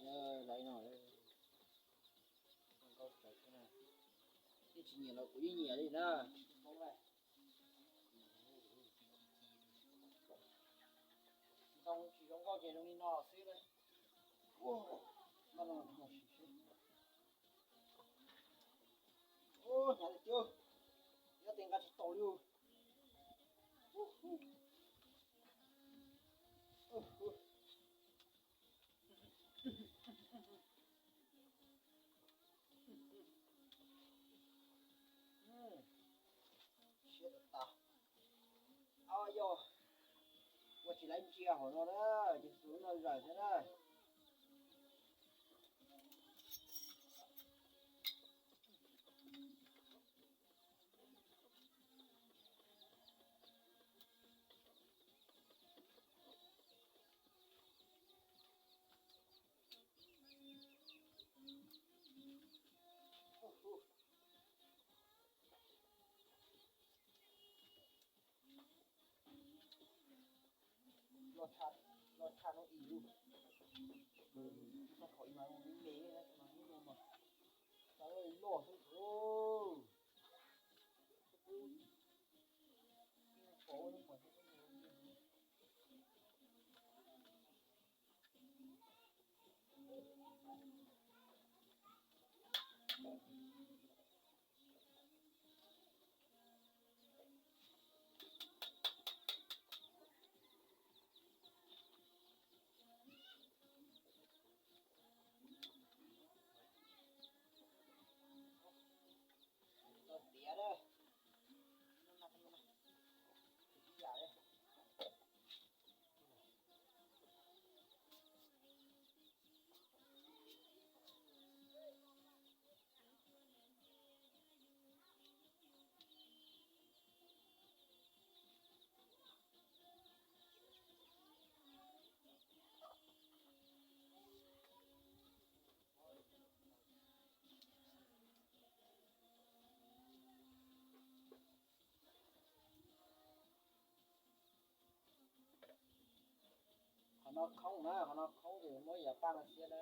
Lawv no, nej tsis nyiam los kuv yeej nyiam li na. Ntoo tsis zoo nkauj ces zoo li no xwb na. Ua, no no no sim seb. Ua, hnyav tiag tiag, nyob tes nqa tsis tau li. Siab tas tas. Au yog, ua tsis laib ntsia hauv no na, ces tus no zawm thiab na. Loj tshaj, loj tshaj no ib lub. Txog qhov ib mas me me, mas lub no mas, loj xwb. Tiav a, ib yam li. Qhov no khoob na, qhov no khoob ces muab yav paj no xiab na.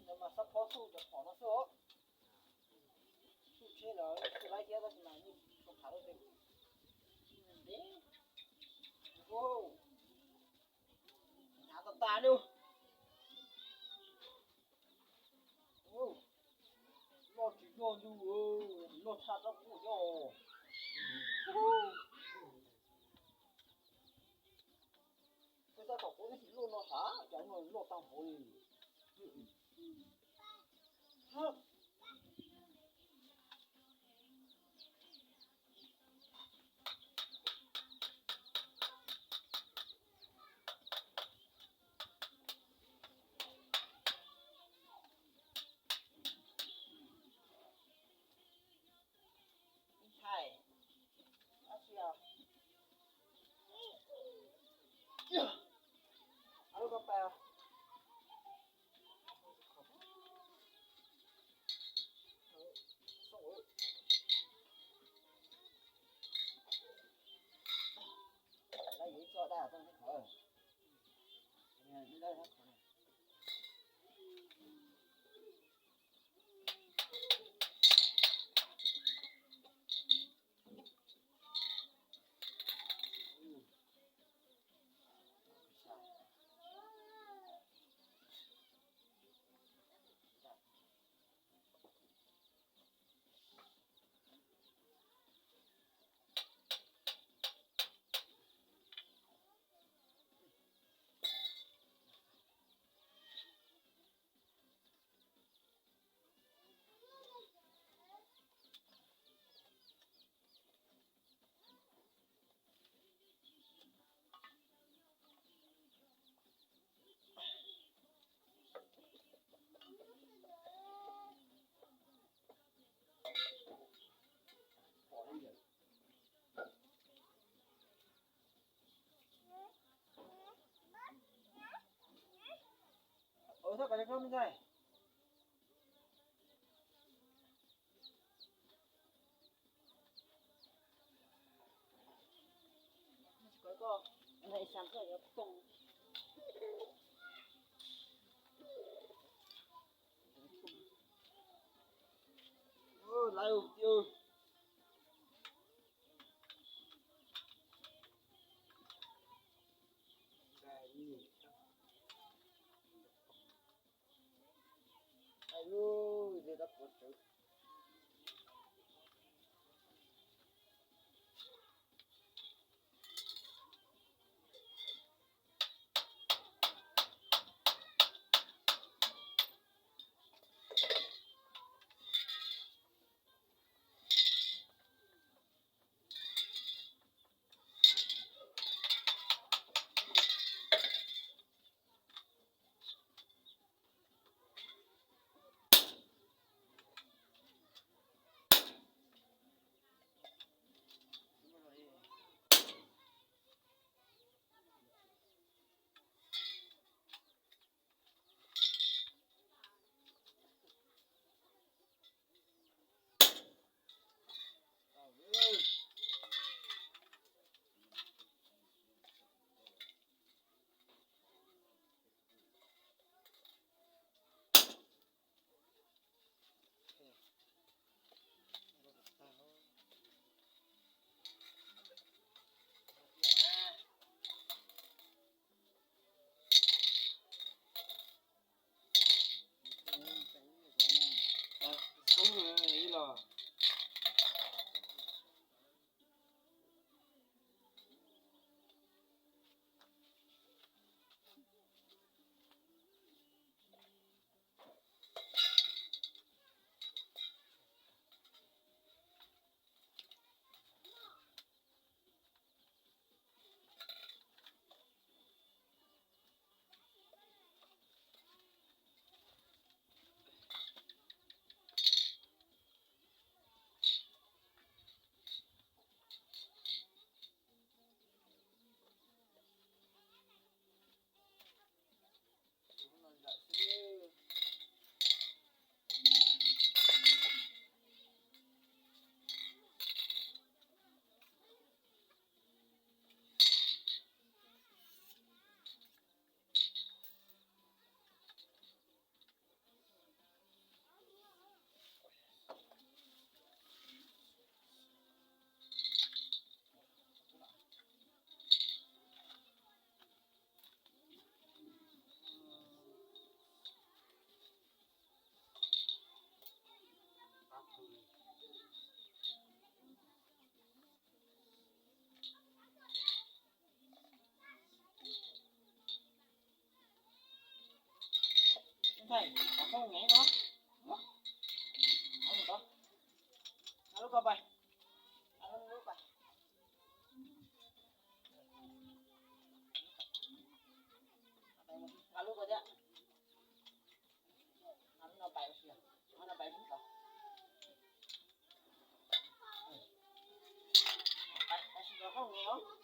Ntawd mas xab phob xuj cov phom no xwb os. Xuj tsheb lawm xuj laib thiab tab sis mas yeej tsis tau qhav dab tsi. Ntev, hnyav tas tas li. Loj tsis loj ntug, loj tshaj rab qus coj. Peb xav kom kuv ib txhij loj no sav, cas no loj tag npaum li. Ib ntshai, dab tsi os? Ab lub koj pais. Lawv yuav ib txoj dab toj thab qhov, ib dab thab qhov na. Thầy, có không nhảy nó? Nó không có. Alo, kau pais. Alo, kau pais. Alo, kau thiab. Alo, no pais ua si. Alo, no pais ua si. Pais, pais si kau không nhảy.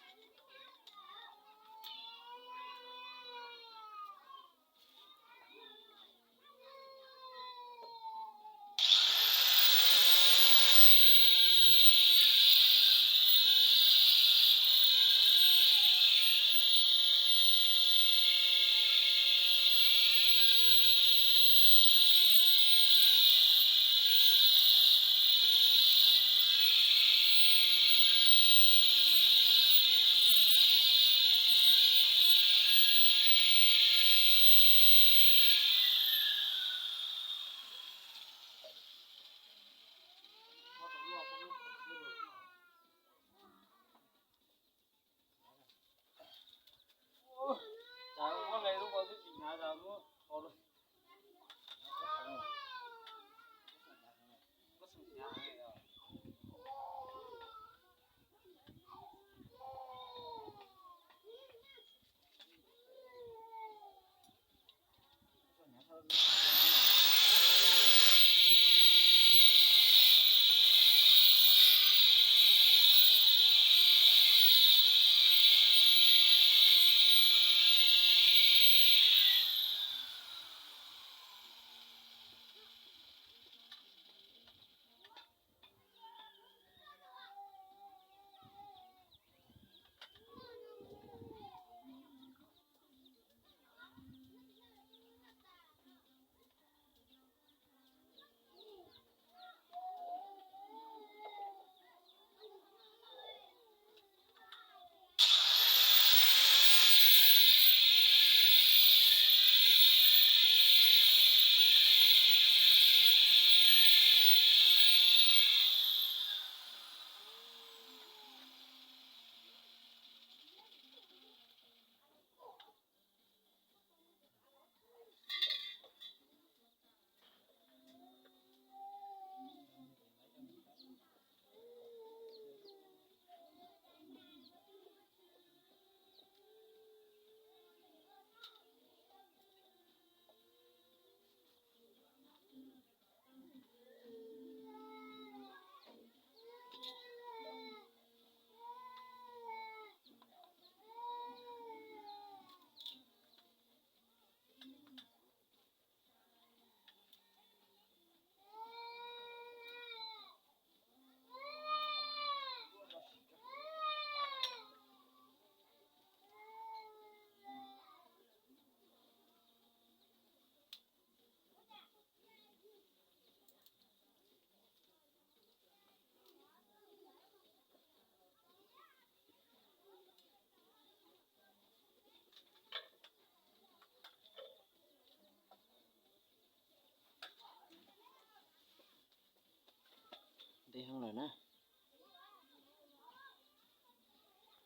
heev lawm na.